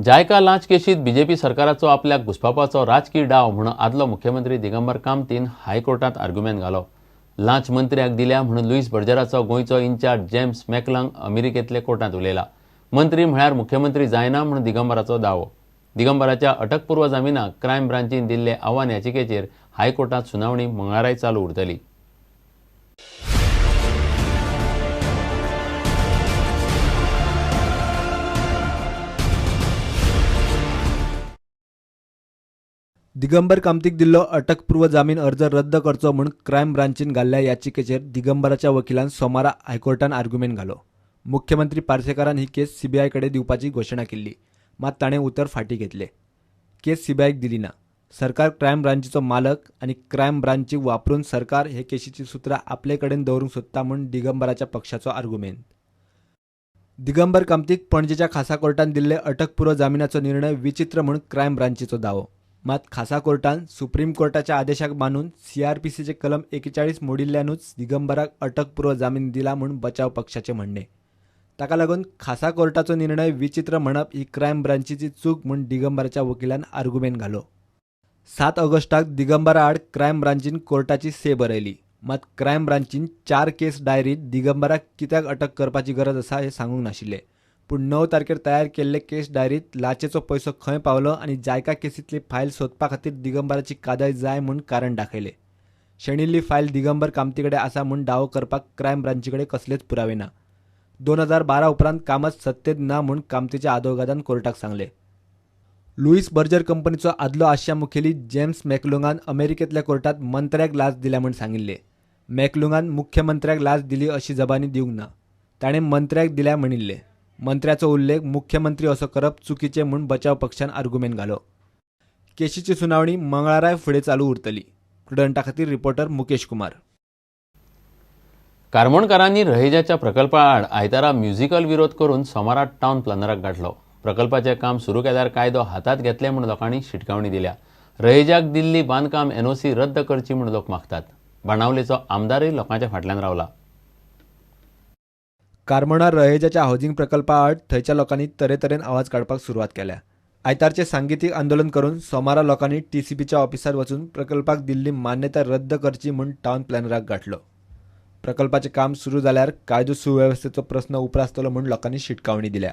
जायका लांच केशीत बीजेपी सरकाराचो आपल्याक घुसपावपाचो राजकीय डाव म्हणून आदलो मुख्यमंत्री दिगंबर कामतीन हायकोर्टात आर्ग्युमेंट घालो. लांच मंत्र्याक दिल्या म्हणून लुईस बर्जराचो गोंयचो इन्चार्ज जेम्स मॅकलंग अमेरिकेंतले कोर्टांत उलयला. मंत्री म्हळ्यार मुख्यमंत्री जायना म्हणून दिगंबराचो दावो. दिगंबराच्या अटकपूर्व जामिनाक क्रायम ब्रांचीन दिल्ले आव्हान याचिकेचेर हायकोर्टात सुनावणी मंगळाराय चालू उरतली. दिगंबर कामतीक दिल्लो अटकपूर्व जामीन अर्ज रद्द करचो म्हूण क्रायम ब्रांचीन घाल्ल्या याचिकेचेर दिगंबराच्या वकिलान सोमारा हायकोर्टान आर्ग्युमेंट घालो. मुख्यमंत्री पार्सेकारान ही केस सीबीआय कडेन दिवपाची घोशणा केल्ली, मात ताणें उतर फाटीं घेतले. केस सीबीआयक दिली ना. सरकार क्रायम ब्रांचीचो मालक आनी क्रायम ब्रांची वापरून सरकार हे केशीची सुत्रां आपले कडेन दवरूंक सोदता म्हूण दिगंबराच्या पक्षाचो आर्ग्युमेंट. दिगंबर कामतीक पणजेच्या खासा कोर्टान दिल्ले अटकपूर्व जामिनाचो निर्णय विचित्र म्हूण क्रायम ब्रांचीचो दावो. मात खासा कोर्टान सुप्रीम कोर्टाच्या आदेशाक मानून सीआरपीसीचे कलम 41 मोडिल्ल्यानूच दिगंबराक अटकपूर्व जामीन दिला म्हूण बचाव पक्षाचे म्हणणे. ताका लागून खासा कोर्टाचो निर्णय विचित्र म्हणप ही क्रायम ब्रांचीची चूक म्हूण दिगंबराच्या वकिलान आर्ग्युमेंट घालो. 7 ऑगस्टाक दिगंबरा आड क्रायम ब्रांचीन कोर्टाची से बरयली. मात क्रायम ब्रांचीन 4 केस डायरीत दिगंबराक कित्याक अटक करपाची गरज आसा हें सांगूंक नाशिल्लें. पूण 9 तारखेर तयार केल्ले केस डायरीत लाचेचो पयसो खंय पावलो आनी जायका केसींतली फायल सोदपा खातीर दिगंबराची कादय जाय म्हूण कारण दाखयलें. शेणिल्ली फायल दिगंबर कामती कडेन आसा म्हूण दावो करपाक क्रायम ब्रांची कडेन कसलेच पुरावे ना. 2012 उपरांत कामत सत्तेत ना म्हूण कामतीच्या आदोगादान कोर्टाक सांगलें. लुईस बर्जर कंपनीचो आदलो आशिया मुखेली जेम्स मॅकलुंगान अमेरिकेंतल्या कोर्टात मंत्र्याक लाच दिल्या म्हूण सांगिल्लें. मॅकलुंगान मुख्यमंत्र्याक लाच दिली अशी जबानी दिवंक ना. ताणें मंत्र्याक दिल्या म्हणिल्लें. मंत्र्याचो उल्लेख मुख्यमंत्री असो करप चुकीचें म्हूण बचाव पक्षान आर्ग्युमेंट घालो. केशीची सुनावणी मंगळाराय फुडें चालू उरतली. प्रुडंटा खातीर रिपोर्टर मुकेश कुमार. कारमोणकारांनी रहेजाच्या प्रकल्पा आड आयतारा म्युझिकल विरोध करून सोमारा टावन प्लॅनराक गाठलो. प्रकल्पाचें काम सुरू केल्यार कायदो हातांत घेतले म्हूण लोकांनी शिटकावणी दिल्या. रहेजाक दिल्ली बांदकाम एनओसी रद्द करची म्हूण लोक मागतात. बाणावलेचो आमदारय लोकांच्या फाटल्यान रावला. कारमोणा रहेजाच्या हावजिंग प्रकल्पा आड थंयच्या लोकांनी तरेतरेन आवाज काडपाक सुरवात केल्या. आयतारचें सांगितीक आंदोलन करून सोमारा लोकांनी टीसीपीच्या ऑफिसार वचून प्रकल्पाक दिल्ली मान्यता रद्द करची म्हूण टावन प्लॅनराक गाठलो. प्रकल्पाचें काम सुरू जाल्यार कायदो सुवेवस्थेचो प्रस्न उप्रासतलो म्हूण लोकांनी शिटकावणी दिल्या.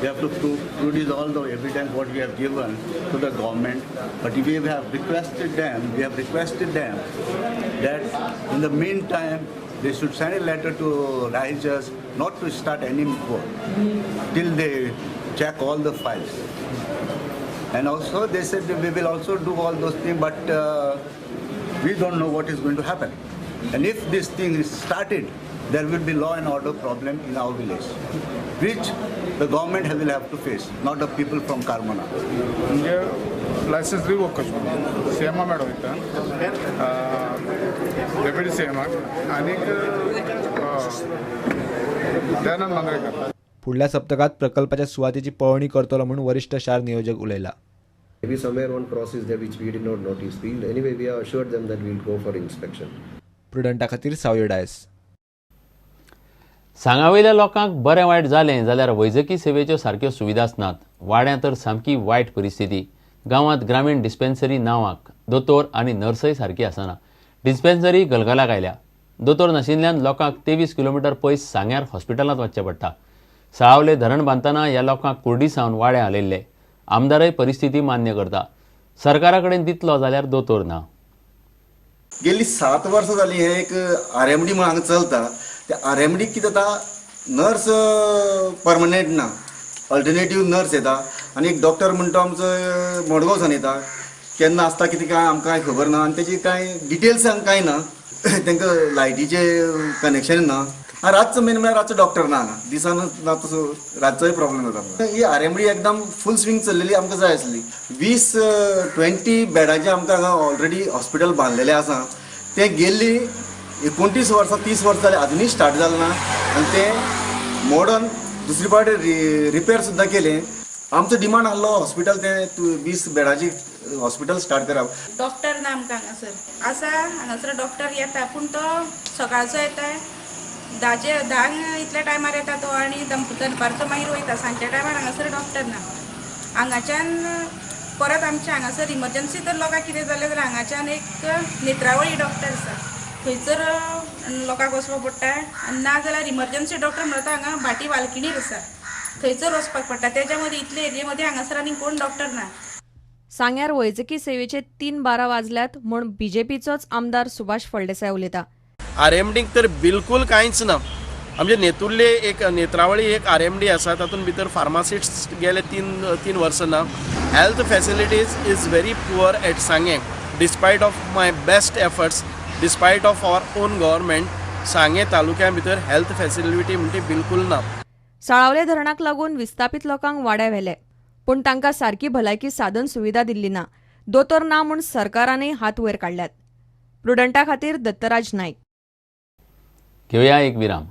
We have to produce all the evidence what we have given to the government, but we have requested them, that in the meantime they should send a letter to Rahejas not to start any work till they check all the files. And also they said we will also do all those things, but we don't know what is going to happen. And if this thing is started, there will be law and order problem in our village, which the government will have to face, not the people from Carmona. म्हणजे licence revoke करचें सीएमा madam वयता, deputy सीएमाक आनीक दयानंद मांद्रेकर. फुडल्या सप्तकात प्रकल्पाच्या सुवातेची पळोवणी करतलो म्हूण वरिश्ठ शार नियोजक उलयला. Maybe somewhere one cross is there which we did not notice. Anyway, we have assured them that we will go for inspection. प्रुडंटा खातीर सावयो डायस. सांगावयल्या लोकांक बरें वायट जालें जाल्यार वैजकी सेवेच्यो सारक्यो सुविधाच नात. वाड्यां तर सामकी वायट परिस्थिती. गांवांत ग्रामीण डिस्पेन्सरी नांवाक दोतोर आनी नर्सय सारकी आसना. डिस्पेन्सरी गलगलाक आयल्या. दोतोर नाशिल्ल्यान लोकांक 23 किलोमिटर पयस सांग्यार हॉस्पिटलांत वचचें पडटा. साळावले धरण बांदतना ह्या लोकांक कुर्डी सावन वाड्यां हालयल्ले. आमदारय परिस्थिती मान्य करता. सरकारा कडेन दितलो जाल्यार दोतोर ना. गेली 7 वर्सां जाली हें एक आरएमडी म्हूण हांगा चलता. त्या आरएमडी कितें जाता, नर्स परमनंट ना, अल्टरनेटीव नर्स येता आनी एक डॉक्टर म्हणटा आमचो मडगांवसान येता, केन्ना आसता कितें काय आमकां कांय खबर ना आनी तेजी कांय डिटेल्स आमकां कांय ना. तांकां लायटीचें कनेक्शन ना. आनी रातचो मेन म्हळ्यार रातचो डॉक्टर ना हांगा, दिसान ना तसो रातचोय प्रॉब्लेम जाता. ही आरएमडी एकदम फूल स्विंग चल्लेली आमकां जाय आसली. 20-20 बेडाचें आमकां हांगा ऑलरेडी हॉस्पिटल बांदलेलें आसा. तें गेल्ली 29 वर्सां 30 वर्सां जालीं आजुनूय स्टार्ट जालें ना आनी तें मॉडर्न दुसरी पावट रिपेर सुद्दां केलें. आमचो डिमांड आहलो हॉस्पिटल तें 20 बेडाची हॉस्पिटल स्टार्ट करप. डॉक्टर ना आमकां हांगासर आसा, हांगासर डॉक्टर येता पूण तो सकाळचो येता 10 इतल्या टायमार येता तो आनी दनपारचो मागीर वयता. सांजच्या टायमार हांगासर डॉक्टर ना. हांगाच्यान परत आमच्या हांगासर इमर्जन्सी तर लोकांक कितें जालें जाल्यार हांगाच्यान एक नेत्रावळी डॉक्टर आसा, थंयसर लोकांक वचपाक पडटा. आनी ना जाल्यार इमर्जन्सी डॉक्टर म्हणटा हांगा भाटी वालकिणीर आसा, थंयसर वचपाक पडटा. तेच्या मदीं इतले एरिये मदीं हांगासर आनी कोण डॉक्टर ना. सांग्यार वैजकी सेवेचे 3:12 वाजल्यात म्हूण बीजेपीचोच आमदार सुभाष फळदेसाय उलयता. आरएमडीक तर बिलकुल कांयच ना. आमचे नेतुर्ले एक नेत्रावळी एक आरएमडी आसा, तातूंत भितर फार्मासिस्ट गेले 3 वर्सां ना. Health facilities is very poor at Sanguem. Despite of my best efforts, despite of our own government, Sanguem तालुक्या भितर हेल्थ फॅसिलिटी म्हणटी बिलकुल ना. साळावले धरणाक लागून विस्थापीत लोकांक वाड्या व्हेले, पूण तांकां सारकी भलायकी साधन सुविधा दिल्ली ना. दोतोर ना म्हूण सरकारानय हात वयर काडल्यात. प्रुडंटा खातीर दत्तराज नायक. घेवया एक विराम.